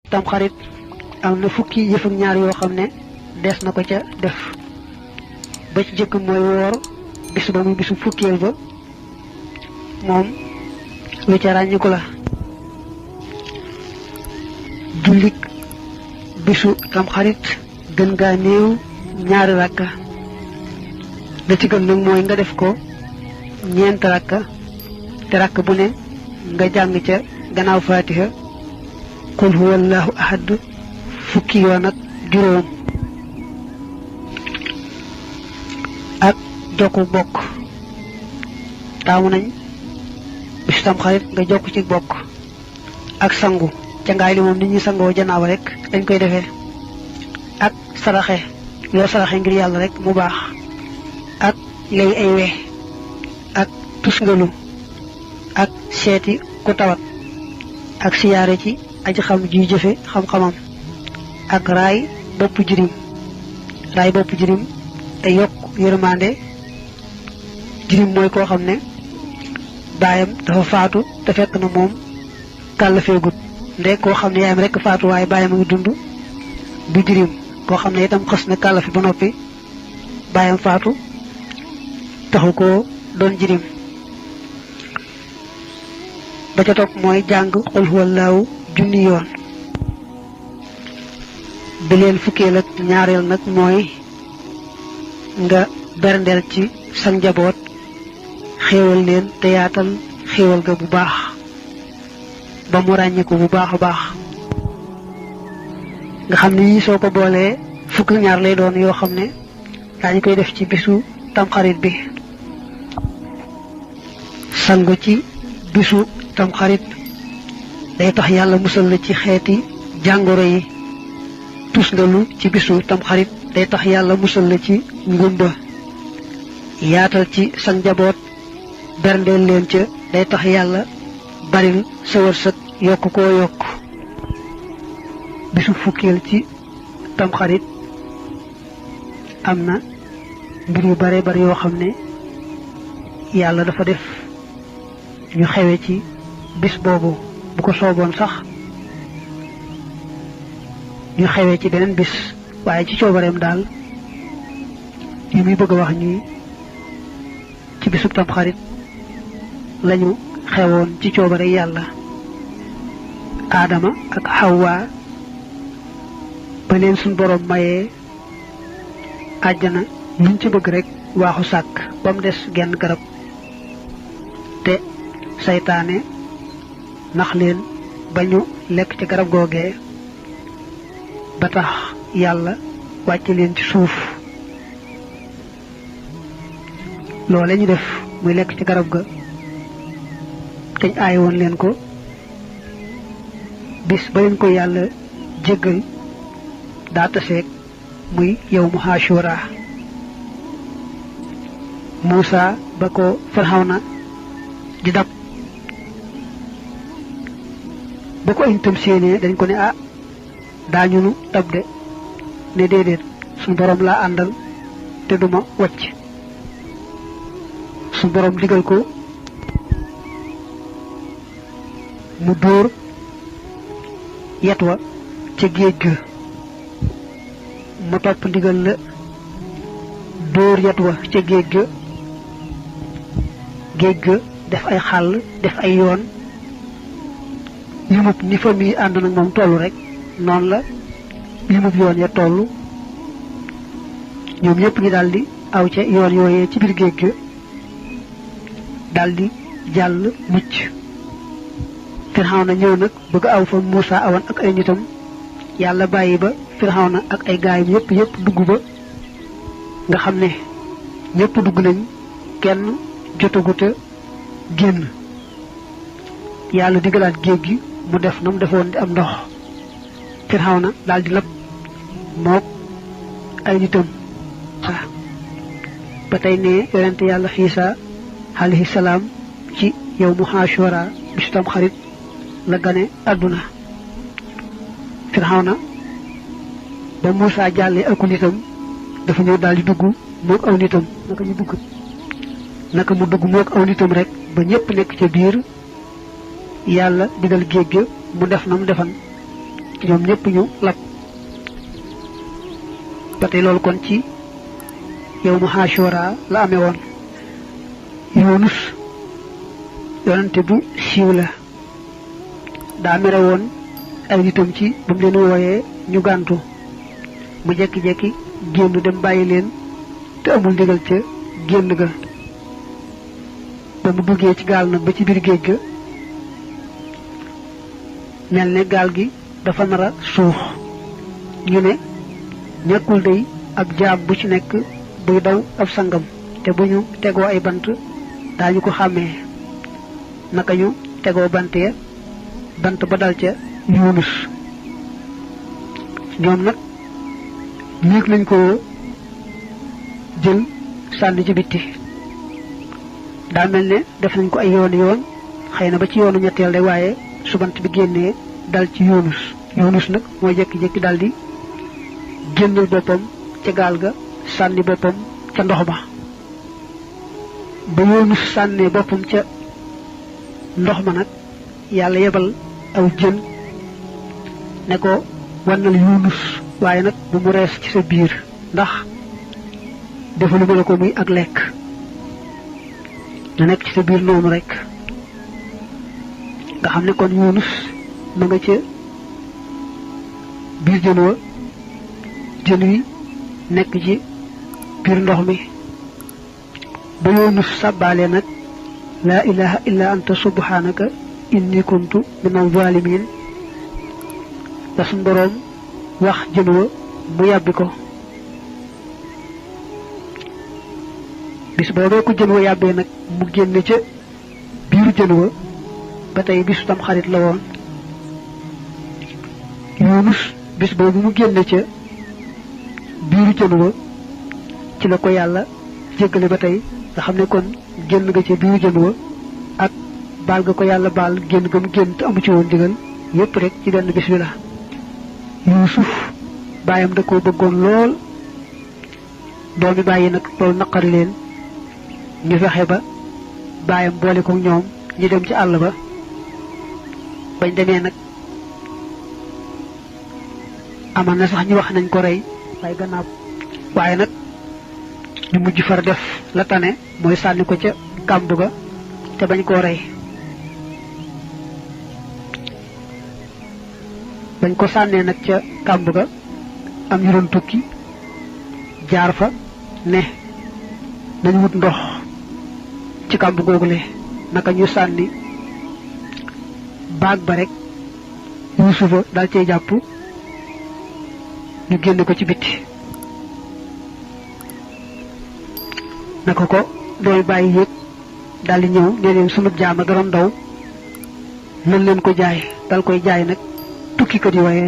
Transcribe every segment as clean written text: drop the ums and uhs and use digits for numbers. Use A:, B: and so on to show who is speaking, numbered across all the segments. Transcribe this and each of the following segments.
A: tam xarit am na fukki yëf ak ñaar yoo xam ne des na ko ca def ba ci jëkk mooy woor bis ba muy bisu fukkeel ba moom lu ca ràññiku la jullik bisu tam xarit gën gaa néew ñaari rakka da ci gën nag mooy nga def ko ñeent rakka te rakk bu ne nga jàng ca gannaaw fatiha qul huwallahu ahad fukki yoon ak juróom ak jokku bokk taamu nañ bisu tam xarit nga jokk ci bokk ak sangu ca ngaay li moom nit ñi sangoo janaaba rek dañ koy defee ak saraxe yoo saraxe ngir yàlla rek mu baax ak lay ay we ak tusngalu ak seeti ku tawat ak siyaare ci aji xam juy jëfe xam-xamam ak raay bopp jirim te yokk yërmande jirim mooy koo xam ne baayam dafa faatu te fekk na moom kàllafeegut ndek koo xam ne yaayam rekk faatu waaye baayam a ngi dund du jirim koo xam ne itam xës na kàllafe ba noppi baayam faatu taxu koo doon jirim ba ca topp mooy jàng xul huwallaahu junni yoon bi leen fukkeel ak ñaareel nag mooy nga berndeel ci sa njaboot xéewal leen te yaatal xéewal ga bu baax ba mu ràññiku bu baax a baax nga xam ne yii soo ko boolee fukk ñaar lay doon yoo xam ne daañu koy def ci bisu tamxarit bi sangu ci bisu tamxarit day tax yàlla musal la ci xeeti jàngoro yi tusngalu ci bisu tamxarit day tax yàlla musal la ci ngumba yaatal ci sa njaboot berndeel leen ca day tax yàlla baril sa wërsëg yokk koo yokk bisu fukkeel ci tamxarit am na mbir yu bare bare yoo xam ne yàlla dafa def ñu xewe ci bis boobu bu ko sooboon sax ñu xewee ci beneen bis waaye ci coobareem daal yi muy bëgg a wax ñuy ci bisub tamxarit lañu xewoon ci coobare yàlla aadama ak xawwa ba leen suñ boroom mayee àjjana luñ ci bëgg rek waaxu sàkk ba mu des genn garab te saytaane nax leen ba ñu lekk ci garab googee ba tax yàlla wàcce leen ci suuf loole ñu def muy lekk ci garab ga teñ aay woon leen ko bis ba leen ko yàlla jéggal daa taseeg muy yawmu Ashura Muusa ba ko Firawna di dab ba ko añ tam séenée dañ ko ne daañu nu dab de ne déedéet suñu borom laa àndal te duma wacc suñu borom digal ko mu dóor yet wa ca géej ga mu topp ndigal la dóor yet wa ca géej ga def ay xàll def ay yoon limub ni fa muy ànd nag moom tollu rek noonu la limub yoon ya toll ñoom ñëpp ñu daldi aw ca yoon yooyee ci biir géej ga daldi jàll mucc Firawna ñëw nag bëgg aw fa Muusa awan ak ay nitam yàlla bàyyi ba Firawna ak ay gaayam yëpp dugg ba nga xam ne ñëpp dugg nañ kenn jotaguta génn yàlla digalaat géej gi mu def na mu defoon di am ndox Firawna daldi lab mook ay nitam ba tey ne yonent yàlla Iisaa alayhi salaam ci yawmu Ashura bisu tamxarit la gane àdduna Firawna ba Muusaa jàllee ak nitam dafa ñëw daldi dugg mook aw nitam naka mu dugg mook aw nitam rek ba ñépp nekk ca biir yàlla digal géej ga mu def na mu defan ñoom ñëpp ñu lab ba tey loolu kon ci yow mu Ashura la amee woon. Yunus yonante bu siiw la daa mere woon ay nitam ci ba mu leen wooyee ñu gàntu mu jekki-jekki génn dem bàyyi leen te amul ndigal ca génn ga ba mu duggee ci gaal nag ba ci biir géej ga mel ne gaal gi dafa nar a suux ñu ne ñàkkul day ab jaam bu ci nekk buy daw ab sangam te bu ñu tegoo ay bant daañu ko xàmmee naka ñu tegoo bant ya bant ba dal ca Yunus ñoom nag léeg nañ ko jël sànni ci bitti daa mel ne def nañ ko ay yoon xëy na ba ci yoonu ñetteel rek waaye su bant bi génnee dal ci Yunus nag mooy jékki-jékki dal di génnal boppam ca gaal ga sànni boppam ca ndox ma ba Yunus sànnee boppam ca ndox ma nag yàlla yebal aw jën ne ko wannal Yunus waaye nag bu mu rees ci sa biir ndax defalu ma la ko muy ak lekk na nekk ci sa biir noonu rek nga xam ne kon Yunus ma nga ca biir jën wa jën wi nekk ci biir ndox mi ba Yunus sàbbaale nag laa ilaha illa anta subhanaka inni kuntu minaz zalimin la suñ boroom wax jën wa mu yàbbi ko bis boobee ko jën wa yàbbee nag mu génn ca biiru jën wa ba tey bisu tam xarit la woon Yunus bis boobu mu génn ca biiru jën wa ci la ko yàlla jéggale ba tey nga xam ne kon génn nga ca biiru jën wa ak baal nga ko yàlla baal génn ga mu génn te amu ci woon digal yépp rek ci benn bis bi la Yuusuf baayam da koo bëggoon lool doomi bàyyi nag loolu naqari leen ñu fexe ba baayam boole ko ñoom ñu dem ci àll ba bañ demee nag amal na sax ñu wax nañ ko rey waaye gannaaw waaye nag ñu mujj far def la tane mooy sànni ko ca kàmb ga te bañ koo rey bañ ko sànnee nag ca kàmb ga am ñu doon tukki jaar fa ne nañu wut ndox ci kàmb googule naka ñu sànni baag ba rek Yuusufa dal cee jàpp ñu génne ko ci bitti naka ko dooy bàyyi yéeg dal di ñëw nee leen sunu jaama doon daw nan leen ko jaay dal koy jaay nag tukkikat yi waaye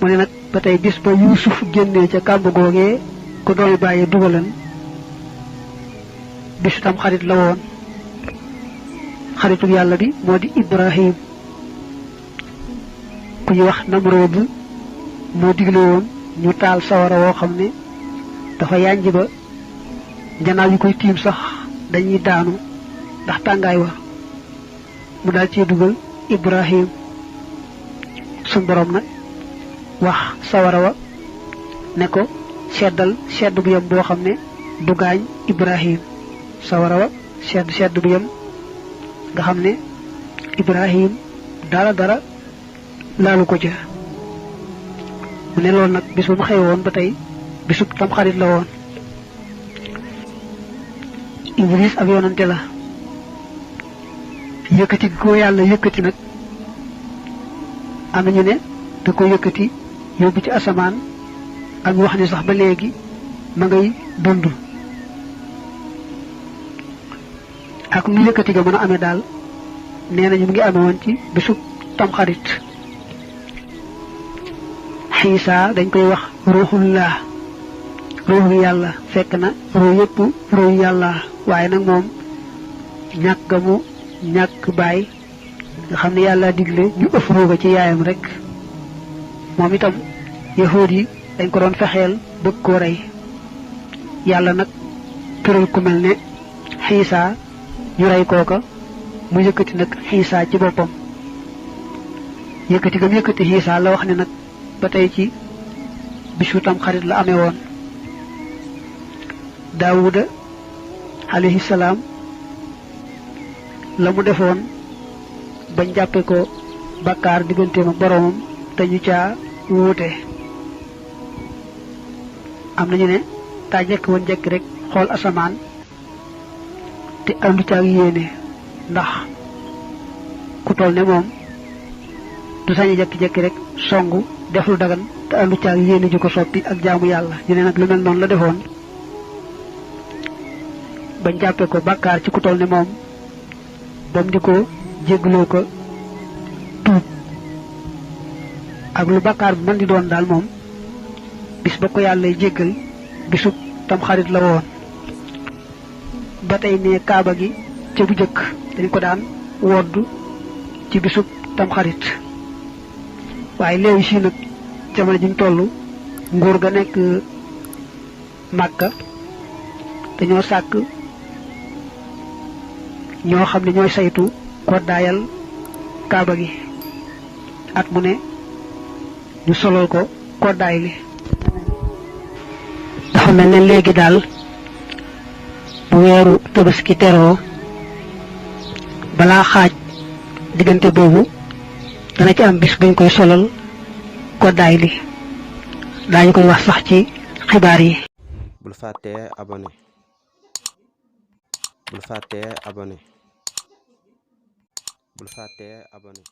A: mu ne nag ba tey bis ba Yuusuf génnee ca kàmb googee ko dooy bàyyi dugalan bisu tam xarit la woon xaritu yàlla bi moo di Ibrahim ku ñu wax Namrood moo digle woon ñu taal sawara woo xam ne dafa yànj ba njanaaw yu koy tiim sax dañuy daanu ndax tàngaay wa mu daal cee dugal Ibrahim suñ boroom nag wax sawara wa ne ko seddal sedd bu yem boo xam ne du gaañ Ibrahim sawara wa sedd bu yem nga xam ne Ibrahim dara laalu ko ca mu ne loolu nag bis bu mu xew woon ba tey bisub tam xarit la woon Iblis ab yonante la yëkkati ko yàlla yëkkati nag am nañu ne da ko yëkkati yóbbu ci asamaan ak wax ni sax ba léegi ma ngay dund ak nu yëkkati ga mën a amee daal nee nañu mu ngi amee woon ci bisub tamxarit Xiisa dañ koy wax ruuxullah ruuxu yàlla fekk na ruu yëpp ruuxu yàlla waaye nag moom ñàkk ga mu ñàkk baay nga xam ne yàlla digle ñu ëf ruuga ci yaayam rek moom itam yahuud yi dañ ko doon fexeel bëgg koo rey yàlla nag tëral ku mel ne Xiisa ñu rey kooka mu yëkkati nag Xiisa ci boppam yëkkati gam yëkkati Xiisa la wax ne nag ba tey ci bisu tam xarit la amee woon. Daawuda alayhi salaam la mu defoon bañ jàppe ko bakkaar digganteem ak boroomam te ñu caa wuute. am nañu ne daa jekk woon jekk rek xool asamaan te àndu caag yéene, ndax ku toll ne moom du sañ jekki-jekki rek songu def lu dagan te àndu caag yéene ji ko soppi ak jaamu yàlla. ñu ne nag lu mel noonu la defoon bañ jàppe ko bàkkaar ci ku toll ne moom bam di ko jéggaloo ko tuub ak lu bàkkaar bu mën di doon daal moom bis ba ko yàlla jéggal bisub tam xarit la woon. ba tey ne kaaba gi ca bu jëkk dañ ko daan wodd ci bisub tam xarit, waaye léegi si nag jamono ji ñu toll nguur ga nekk Màkka dañoo sàkk ñoo xam ne ñooy saytu koddaayal kaaba gi at mu ne ñu solol ko koddaay li. dafa mel ne léegi daal bu weeru Tabaski teroo balaa xaaj diggante boobu dana ci am bis bañ koy solal koddaay li, daañu koy wax sax ci xibaar yi.
B: bul fàttee abonné bul fàttee abonné bul fàttee abonné